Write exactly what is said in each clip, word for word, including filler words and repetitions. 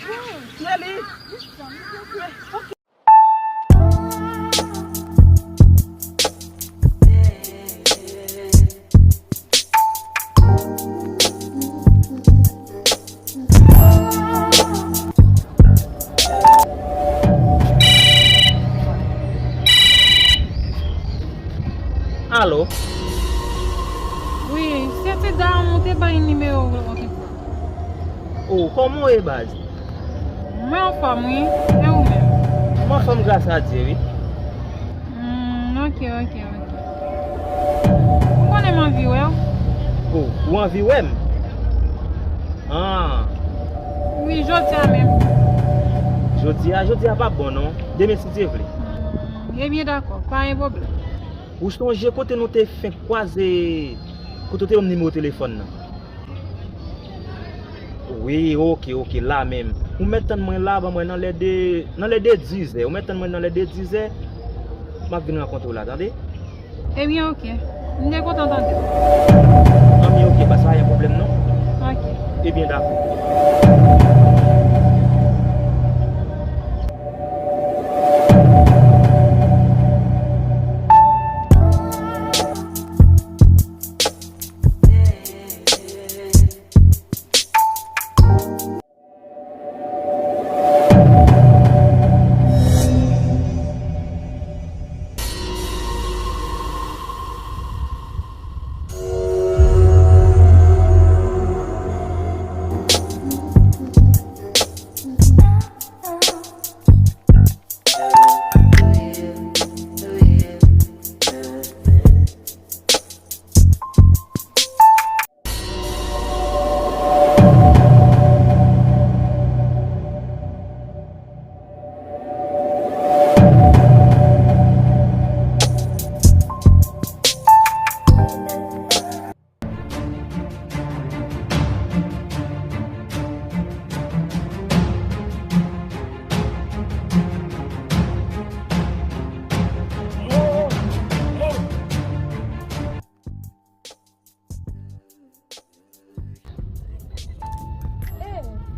Nelly. Alo? Wi, se ti dam ou te bay nimewo w lòt fwa. O, kòman w ye, baz? Mwen anfòm, wi. E ou menm? Mwen anfòm, gras a Dye, wi. Hmm, ok, ok, ok. Ou konnen m anvi wè w? O, ou anvi wè m? Ah. Wi, jodi a menm. Jodi a, jodi a p ap bon, non. Demen, si Dye vle. Hmm, ebyen, dakò. Pa gen pwoblèm. Ou sonje kote nou te fenk kwaze, kote w te ban m nimewo telefòn nan? Wi, ok, ok, la menm. Ou mèt tann mwen la, ban mwen nan lè de, nan lè de dizè. Ou mèt tann mwen nan lè de dizè. M ap vin rankontre w la, tande? Ebyen, ok. M te kontan tande w. Anben, ok, pa sa, pa gen pwoblèm, non. Ok. Ebyen, dakò.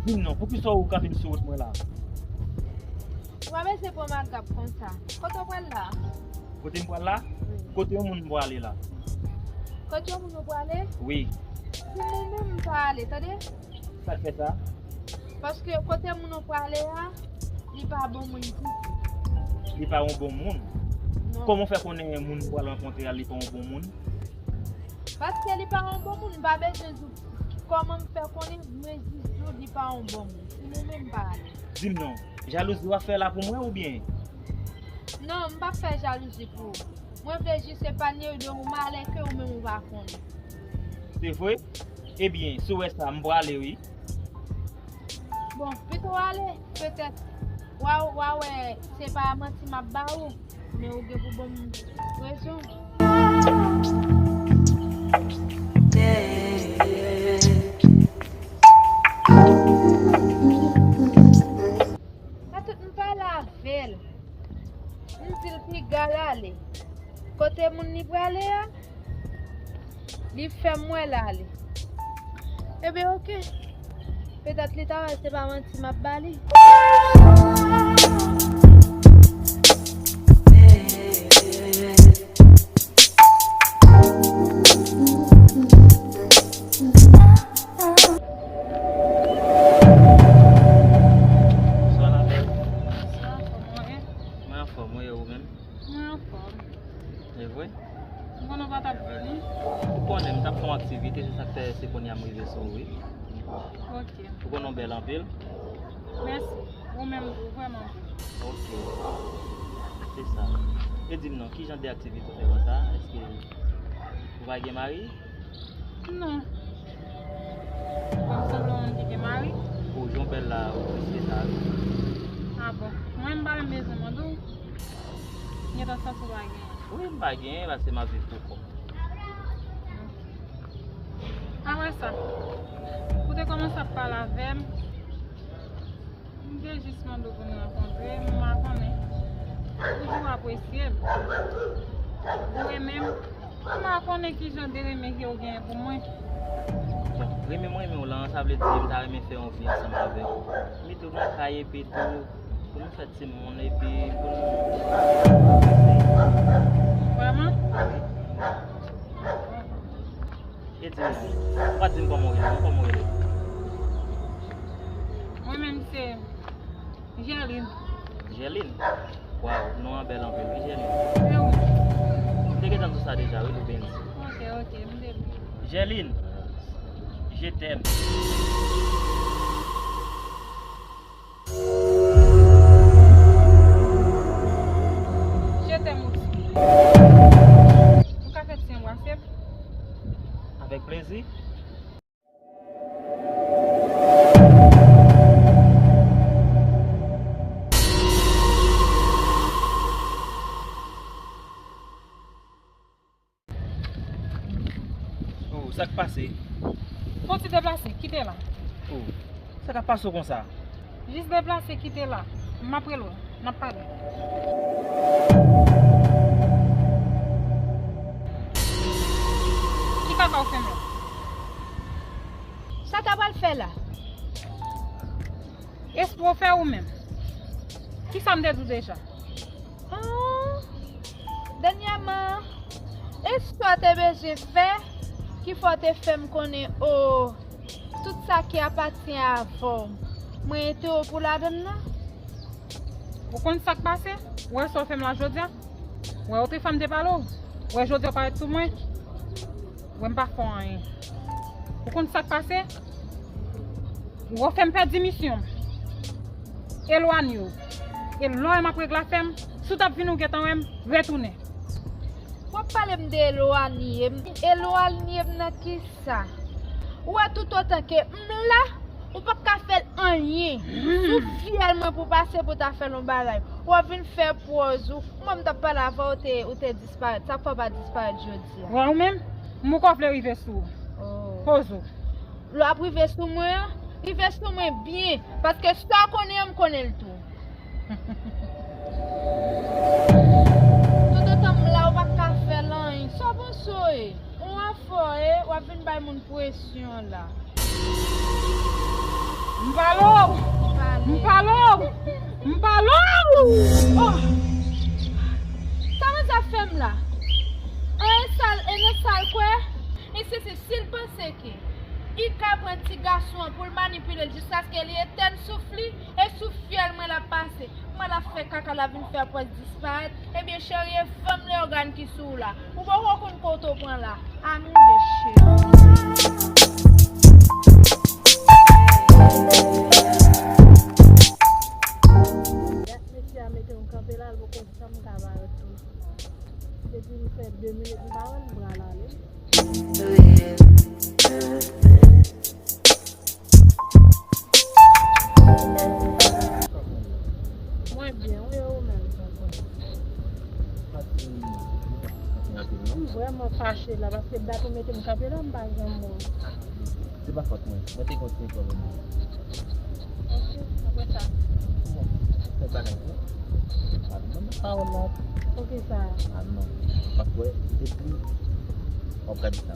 Di m non, poukisa ou kanpe m sou wout mwen la? Ou pa bezwen pran m ak gab konsa. Kote w pral la? Kote m pral la? Wi. Kote yon moun m prale la. Kote yon moun ou prale? Wi. Pou moman m pa ale, tande? Sa k fè sa? Paske kote moun ou prale a, li pa bon moun ditou. Li pa yon bon moun? Non. Kòman w fè konnen moun m pral rankontre a, li pa yon bon moun? Paske li pa yon bon moun, m pa bezwen di w kòman m fè konnen, mwen jis di w li pa yon bon moun. Si nou menm pa ale. Di m non, jalouzi w ap fè la pou mwen oubyen? Non, m p ap fè jalouzi pou ou. Mwen vle jis epanye w de yon malè ke ou menm ou pa konnen. Se vre? Ebyen, si w wè sa, m prale wi. Bon, pito w ale, petèt w a, w a wè se pa manti m ap ba ou, men ou gen pou ban m rezon. Petèt m pale avè l, m di l piga l ale. Kote moun li prale a, li fè m wè l ale. Ebyen, oke. Petèt li ta wè se pa manti m ap ba li. Bonswa, ma belle. Bonswa, kòman w ye? Mwen anfòm, wi, e ou menm? Mwen anfòm. E vre? M konnen w pa t ap vini. Ou konnen m t ap fè yon aktivite, se sa k fè se kounye a m rive sou ou, wi. Ok. Ou konnen w bèl anpil. Mèsi. Ou menm tou, vrèman. Ok. Se sa. E di m non, ki jan de aktivite w fè konsa? Èske ou pa gen mari? Non. Ou pa sanble yon moun ki gen mari? Ou jan w bèl la, ou presye sa, wi. A bon. Mwen, m pa menm bezwen mande w. M gentan santi w pa genyen. Wi, m pa genyen, paske m ap viv pou kò m. Apre sa, ou te kòmanse ap pale avè m. M te jis mande w pou n rankontre, m pa konnen. Ou toujou apresye m. Ou renmen m. M pa konnen ki jan de renmen ke w genyen pou mwen. Renmen m renmen w lan, sa vle di m ta renmen fè yon vi ansanm avè w. M tou nan kay epi tou, pou nou fè timoun epi pou nou. Vrèman? Wi. E di m non, ou pa di m kòman w rele, non, kòman w rele? Mwen menm se Jèlin. Jèlin? Waw, non an bèl anpil, wi, Jèlin. E ou? M te gentan di w sa deja, wi, Loubens. Ok, ok, m te. Jèlin, je t'aime. Je t'aime aussi. Nou ka fè ti anbrase? Avèk plezi. Oh, sa k pase? Fon ti deplase, kite la. Oh, sa k ap pase w konsa? Jis deplase, kite la. M ap rele w, n ap pale. Ki kaka w fè menm? Sa ta pral fè la? Espre w fè ou menm. Kisa m te di w deja? Ah, dènyèman, e sa w te bezwen fè ki fè w te fè m konnen, o, tout sa ki apatyen avè w, mwen entewo pou ladann nan? Ou konn sa k pase? Ou wè sa w fè m la jodi a? Ou wè otrefwa m te pale w? Ou wè jodi a w parèt sou mwen? Ou wè m pa fè w anyen. Ou konn sa k pase? Ou fè m pèdi misyon m. Elwanye w. E lè w wè m ap regle afè m, si w t ap vin ou gentan wè m, retounen. W ap pale m de elwanye m? Elwanye m nan kisa? Ou wè toutotan ke m la, ou p ap ka fè l anyen. Sou fyèl mwen pou pase pou ta fè l yon bagay. W ap vin fè pòz ou. Mwen m t ap pale avè w, ou te, ou te disparèt. Sa k fè w pa disparèt jodi a? Wè ou menm, m poko vle rive sou ou. Oh. Poze w. Lè w ap rive sou mwen an, rive sou mwen byen, paske sa w konnen an, m konnen l tou. Toutotan m la, ou pa ka fè l anyen. Sa w panse w ye? Ou anfò ye, w ap vin bay moun presyon la. M pale w! M pale w! M pale w! Oh! Sa manzè ap fè m la? An e sal, e nan sal kwè? Mesye, se si l panse ke li ka pran ti gason an pou l manipile l jiskaske li etèn souf li, e sou fyèl mwen l ap pase. Mwen l ap fè kaka, l ap vin fè pwès disparèt. Ebyen, cheri, e fanm Leyogàn ki sou ou la. Ou poko konn kote w pran la. Amen, cheri. Mesye a mete m kanpe la, l poko Sa m ka ba yo tou. Depi m fè de minit m pa wè l, m pral ale. Mwen byen, wi, e ou menm, tonton? M vrèman fache la, paske dat ou mete m kanpe la, m pa janm wè w. Se pa fòt mwen. Mwen te konn se pwoblèm mwen. Ok, apre sa. Bon, fè bagay tou. Pa di mwen pawòl la. Poukisa? A non. Paske depi w ap gade sa.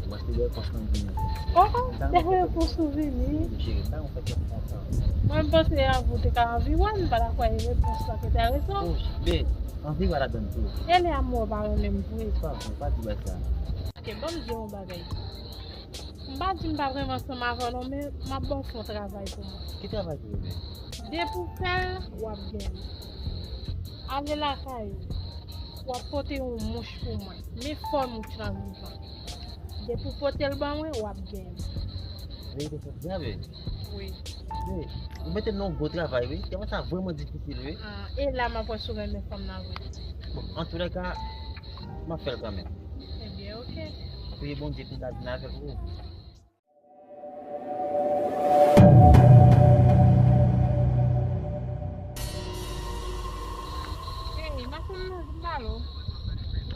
Ou wè se lè pòs lan vini. Oh, oh, se lè pòs ou vini. Cheri, sa yon fè kè kontan. Mwen m panse avou te ka anvi wè m, m pa ta kwè e repons lan ki te rezon. Oh, be, anvi wè ladann tou. E lè a m wè w pa renmen m vre. Pa, pa di bagay sa. Ok, ban m di w yon bagay. M pa di m pa vrèman ansanm avè w non, men m ap ba w fè yon travay pou mwen. Ki travay pou ou menm? Depi w fè l, w ap gen l. Ale lakay ou, w ap pote yon mouch pou mwen. Men fòm ou k jan vivan. Depi w pote l ban mwen, w ap gen l. Verite soti byen, bebe. Wi. Wi. Ou mete m nan yon gwo travay, wi. Travay sa vrèman difisil, wi. Ah, e la m ap wè si w renmen fanm nan vre. Bon, antoulèka, m ap fè l kanmenm. Ebyen, oke. Priye Bondye pou m ta vin avèk ou. Hey, masanm nan vin pale w.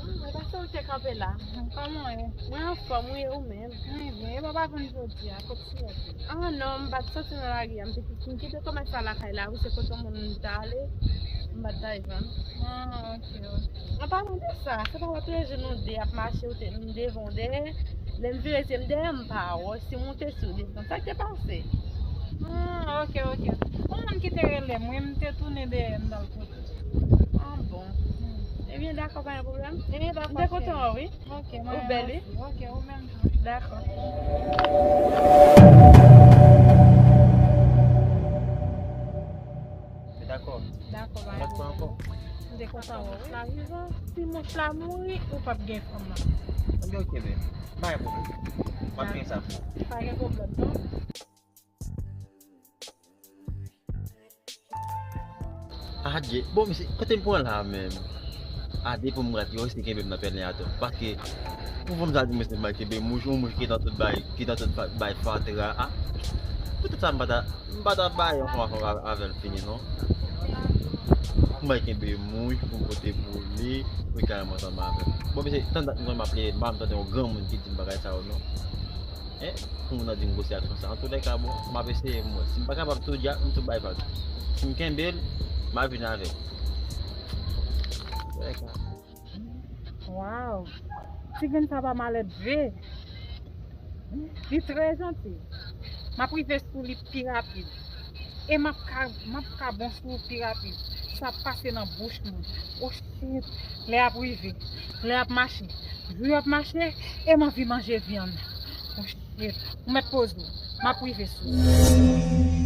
Mwen panse w te kanpe la. Kòman w ye? Mwen anfòm, wi, e ou menm? Mwen byen. E papa vin jodi a, kot sou w ap ye? Ah non, m pa t soti nan lari a, m te, m kite kòmès la lakay la, wi, se kote yon moun m t ale, m pa t al jwenn. Ah, ok, ok. An palan de sa, se pa wè tou lè jou nou de ap mache, ou te, m devan w dèyè, Lè m vire zye m dèyè m pa wè w, si m moute sou desann, sa k te pase? Ah, ok, ok. Yon moun ki te rele m, wi, m te tounen dèyè m t al kote. Ah bon. Ebyen, dakò, pa gen pwoblèm. Ebyen, dakò. M te kontan wè w, wi. Ok, Ou bèl, wi. Ok, ou menm tou. Dakò. Dakò. Dakò, pa Dakò gen ankò. pwoblèm. M te kontan wè w, wi. Si mouch la mouri, ou p ap gen fanm nan. Ok, ok, bebe. Pa gen pwoblèm. M ap gen sa pou ou. Pa gen pwoblèm, non. Ah, Dye. Bon, mesye, kote m pran la menm? Ah, depi m rat yo, se kenbe m nan pèlen atò. Paske, pou fanm sa di mwen se m kenbe mouch, yon mouch ki nan tout bay, ki nan tout bay fatra. Ah, poutèt sa m pa ta, m pa ta bay yon fanm avè l fini, non. Pou m kenbe mouch, pou m pote pou li, pou l ka renmen ansanm avè m. Bon, mesye, tann dat mwen m ap leve, m pa m tande yon granmoun ki di m bagay sa yo, non. Hein? Pou moun nan di m gwo se aksyon sa. Antoulèka, bon, m ap eseye m wè. Si m pa kapab tou, dja, m tou bay vag. Si m kenbe l, m a vin avè l. Antoulèka. Waw! Ti grenn sa pa malèt vre. Li trè janti. M ap rive sou li pi rapid. E m ap ka, m ap ka bon sou ou pi rapid. Sa ap pase nan bouch mwen. Oh shit! Lè ap rive. Lè ap mache. Jou ap mache. E m anvi manje vyann. Oh shit! Ou mèt poze w. M ap rive sou ou.